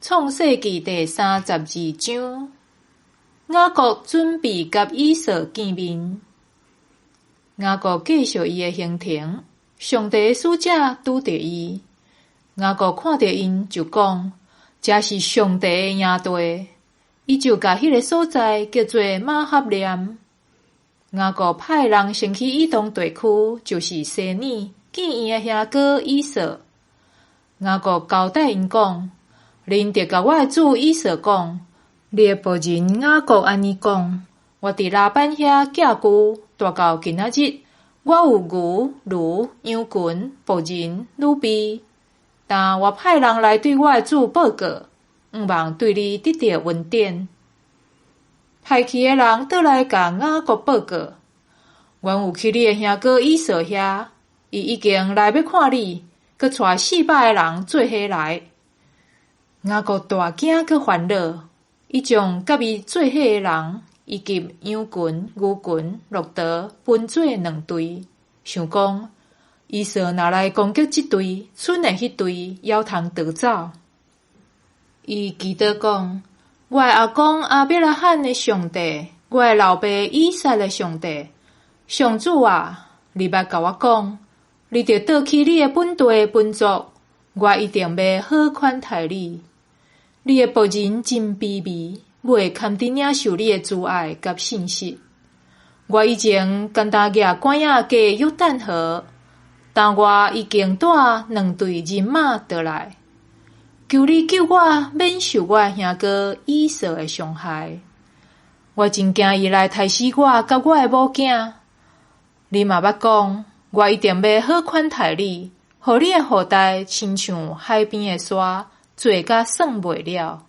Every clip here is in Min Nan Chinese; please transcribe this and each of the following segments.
創世記第三十二章，雅各準備佮以掃見面。雅各繼續伊的行程，上帝的使者拄著伊。雅各看著𪜶就講：這是上帝的營地。伊就共彼个所在叫做瑪哈念。雅各派人先去以東地區，就是西珥，見伊的兄哥以掃。雅各交代𪜶講：恁著共我的主以掃講，你的僕人雅各按呢講：我佇拉班遐寄居，蹛到今仔日，我有牛、驢、羊群、僕人、女婢。但我派人來對我的主報告，向望對你得著恩典。派去的人倒來共雅各報告：阮有去你的兄哥以掃遐，伊已經來欲看你，閣帶四百个人做伙來。雅各大驚閣煩惱，伊將佮伊做伙的人以及羊群、牛群、駱駝分做兩隊，想講以掃若來攻擊這隊，賰的彼隊猶通逃走。伊祈禱講：我的阿公亞伯拉罕的上帝，我的老爸以撒的上帝，上主啊，你捌共我講，你著倒去你的本地本族，我一定欲好款待你。你的僕人真卑微，袂堪得領受你的慈愛佮信實。我以前干焦舉竿仔過約旦河，但我已經帶兩隊人馬倒來，求你救我免受我的兄哥以掃的傷害。我真驚伊來刣死我佮我的某囝。你嘛捌講，我一定欲好款待你，予你的後代親像海邊的沙，濟甲算袂了。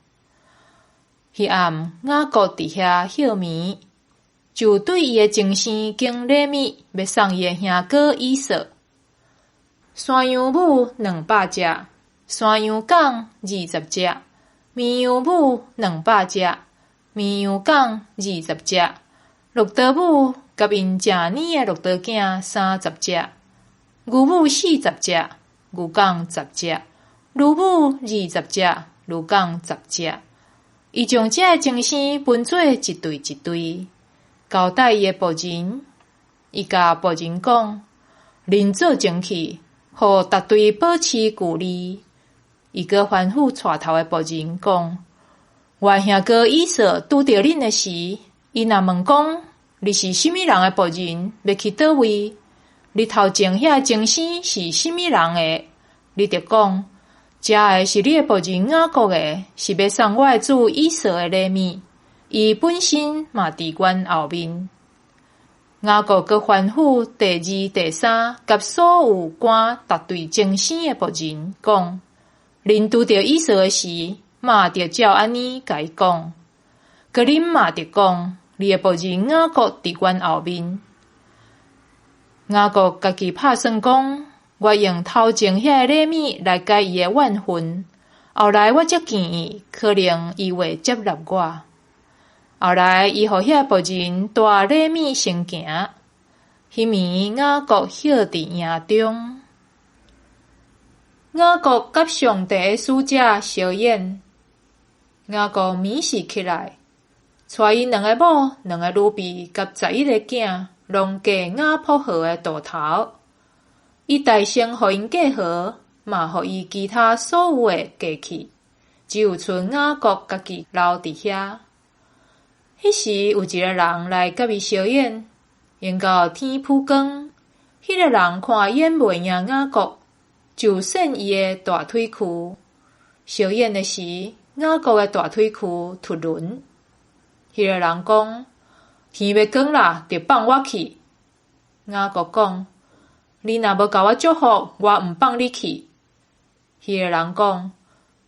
彼暗雅各佇遐歇眠，就對伊的前生揀禮物，欲送伊的兄哥以掃。山羊母200隻，山羊犅20隻，綿羊母200隻，綿羊犅20隻，駱駝母佮𪜶食奶的駱駝囝30隻，牛母40隻，牛犅10隻，驢母20隻，驢犅10隻。伊將這个精牲分做一隊一隊，交代伊的僕人。伊共僕人講：恁做前去，予逐隊保持距離。伊閣吩咐帶頭的僕人講：我兄哥以掃拄著恁的時，伊若問講，你是啥物人的僕人，欲去佗位？你頭前遐个精牲是啥物人的？你著講，這个是你的僕人雅各的，是欲送我的主以掃的禮物。伊本身嘛佇阮後面。雅各閣吩咐第二、第三佮所有管逐隊精牲的僕人講：恁拄著以掃的時，嘛著照按呢共伊講。閣恁嘛著講，你的僕人雅各佇阮後面。雅各家己拍算講：我用頭前遐个禮物來解伊的怨恨，後來我才見伊，可能伊會接納我。後來伊予遐僕人帶禮物先行。彼暝雅各歇佇營中。雅各佮上帝的使者相演。雅各暝時起來，帶伊兩个某、兩个女婢佮11個囝，攏過雅博河的渡頭。伊大聲予𪜶過河，嘛予伊其他所有的過去，只有賰雅各家己留佇遐。彼時有一个人來佮伊相演，用到天晡光，彼个人看演袂贏雅各，就縋伊的大腿褲。相演的時，雅各的大腿褲脫輪。彼个人講：天欲光啦，著放我去。雅各講：你若無共我祝福，我毋放你去。彼个人講：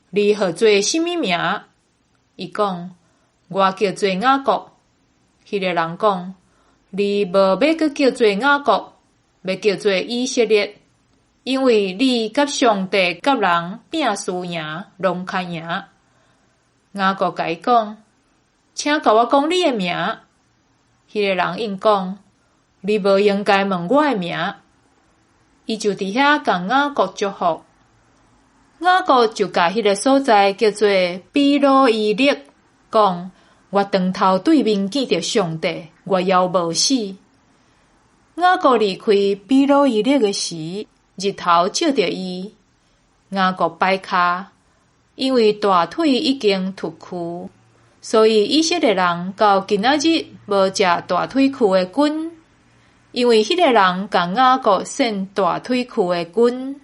你號做啥物名？伊講：我叫做雅各。彼个人講：你無欲閣叫做雅各，欲叫做以色列，因為你佮上帝佮人拚輸贏，攏較贏。雅各共伊講：請共我講你的名。彼个人應講：你無應該問我的名。伊就佇遐共雅各祝福。雅雅各就共彼个所在叫做比努伊勒，講：我轉頭對面見著上帝，我猶無死。雅各離開比努伊勒的時，日頭照著伊，雅各擺跤，因為大腿已經脫臼，所以以色列人到今仔日無食大腿臼的筋，因為彼个人共雅各搧大腿臼的筋。